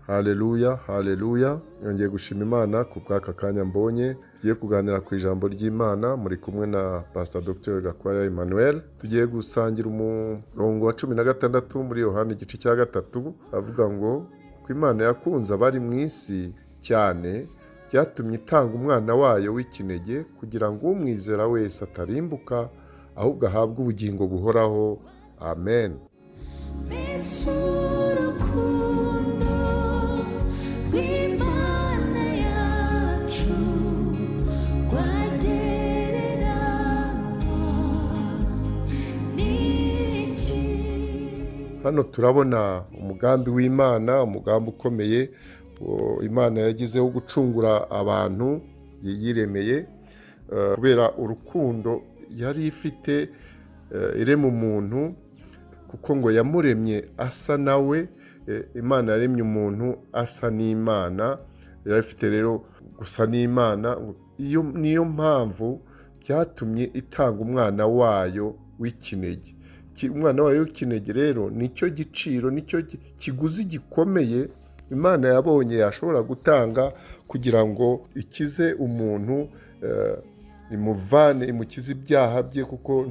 Haleluya, haleluya! Yongeye gushima Imana ku bw'aka kanya mbonye. Tugiye kuganira ku ijambo ry'Imana, muri kumwe na Pastor Dr Gakwaya Emmanuel. Tugiye gusangira umurongo wa 16 muri Yohana igice cya 3, avuga ngo: "Kuko Imana yakunze abari mu isi cyane, byatumye itanga umwana wayo w'ikinege, kugira ngo umwizera wese atarimbuka, ahubwo ahabwe ubugingo buhoraho. Amen." Mbese urukundo rw'Imana yacu rwagereranywa n'iki? Hano turabona umugambi w'Imana, umugambi ukomeye Imana yagizeho gucungura abantu yiremeye, kubera urukundo yari ifite irema umuntu, kuko ngo yamuremye asa nawe. Imana yaremye umuntu asa n'Imana, yari ifite rero gusa n'Imana. Iyo niyo mpamvu byatumye itanga umwana wayo w'ikinege. Umwana wayo w'ikinege rero nicyo giciro, nicyo kiguzi gikomeye Imana yabonye yashobora gutanga kugira ngo ikize umuntu, imuvane, imukize ibyaha bye, kuko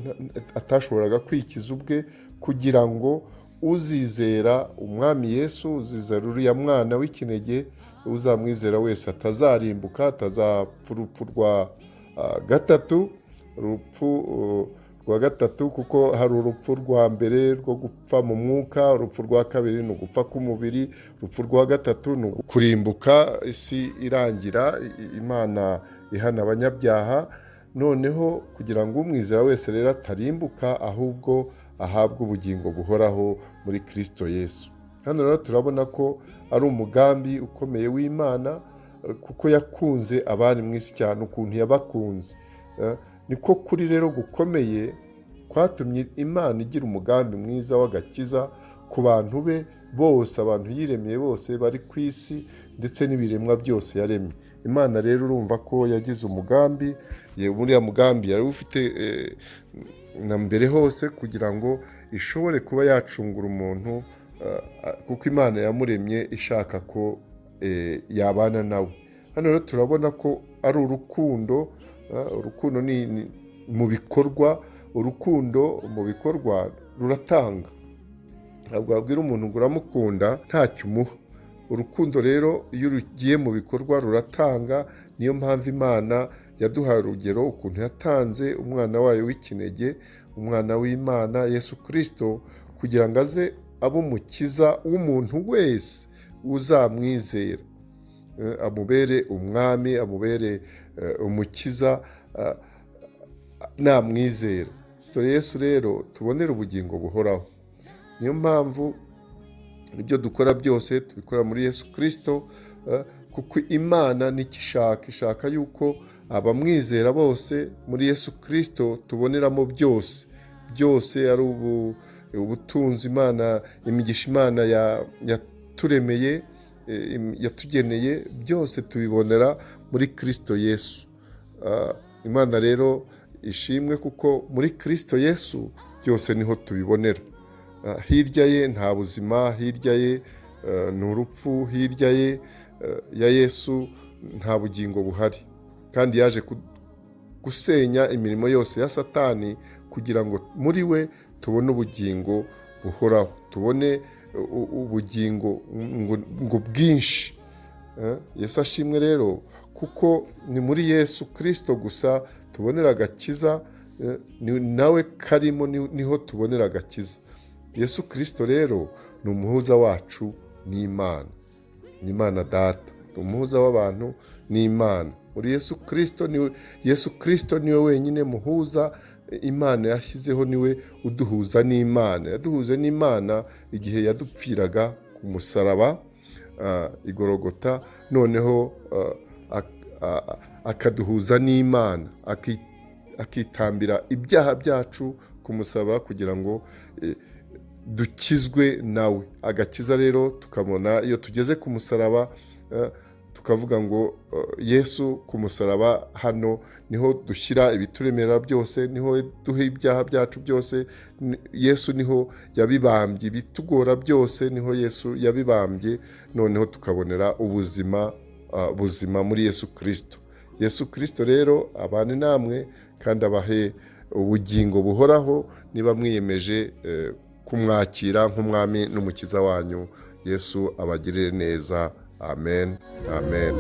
atashoboraga kwikiza ubwe, kugira ngo uzizera Umwami Yesu, uzizera uriya mwana w'ikinege, uzamwizera wese atazarimbuka, atazapfa urupfu rwa gatatu, urupfu rwa gatatu, kuko hari urupfu rwa mbere rwo gupfa mu mwuka, urupfu rwa kabiri ni ugupfa k'umubiri, urupfu rwa gatatu ni ukurimbuka, isi irangira, Imana ihana abanyabyaha. Noneho kugira ngo umwizera wese rero atarimbuka, ahubwo ahabwe ubugingo buhoraho muri Kristo Yesu. Hano rero turabona ko ari umugambi ukomeye w'Imana, kuko yakunze abari mu isi cyane, ukuntu yabakunze. Niko kuri rero gukomeye kwatumye Imana igira umugambi mwiza w'agakiza ku bantu be bose, abantu yiremeye bose bari ku isi, ndetse n'ibiremwa byose yaremye. Imana rero urumva ko yagize umugambi, uriya mugambi yari ufite na mbere hose, kugira ngo ishobore kuba yacungura umuntu, kuko Imana yamuremye ishaka ko yabana nawe. Hano rero turabona ko ari urukundo. Urukundo ni mu bikorwa, urukundo mu bikorwa ruratanga. Ntabwo wabwira umuntu ngo uramukunda ntacyo umuha. Urukundo rero iyo rugiye mu bikorwa ruratanga. Niyo mpamvu Imana yaduhaye urugero ukuntu yatanze umwana wayo w'ikinege, umwana w'Imana Yesu Kirisito, kugira ngo aze abe umukiza w'umuntu wese uzamwizera, amubere umwami, amubere umukiza namwizera. So Yesu rero tubonere ubugingo buhoraho. Niyo mpamvu ibyo dukora byose tubikora muri Yesu Kirisito, kuko Imana nicyo ishaka, ishaka yuko abamwizera bose muri Yesu Kirisito tuboneramo byose byose, ari ubutunzi Imana, imigisha Imana yaturemeye, yatugeneye, byose tubibonera muri Kirisito Yesu. Imana rero ishimwe, kuko muri Kirisito Yesu byose niho tubibonera. Hirya ye nta buzima, hirya ye ni urupfu, hirya ye ya Yesu nta bugingo buhari. Kandi yaje gusenya imirimo yose ya Satani, kugira ngo muri we tubone ubugingo buhoraho, tubone ubugingo ngo bwinshi. Yesu ashimwe rero, kuko ni muri Yesu Kirisito gusa tubonera agakiza, ni nawe karimo, niho tubonera agakiza. Yesu Kirisito rero ni umuhuza wacu n'Imana, ni Imana Data, ni umuhuza w'abantu n'Imana. Muri Yesu Kirisito, niwe, Yesu Kirisito niwe wenyine muhuza Imana yashyizeho, niwe uduhuza n'Imana. Yaduhuje n'Imana igihe yadupfiraga ku musaraba igorogota, noneho akaduhuza n'Imana, akitambira ibyaha byacu ku musaraba, kugira ngo dukizwe nawe. Agakiza rero tukabona iyo tugeze ku musaraba. Tukavuga ngo Yesu ku musaraba hano niho dushyira ibituremera byose, niho duha ibyaha byacu byose. Yesu niho yabibambye ibitugora byose, niho Yesu yabibambye, noneho tukabonera ubuzima buzima muri Yesu Kirisito. Yesu Kirisito rero abane namwe kandi abahe ubugingo buhoraho niba mwiyemeje kumwakira nk'umwami n'umukiza wanyu. Yesu abagirire neza. Amen, amen.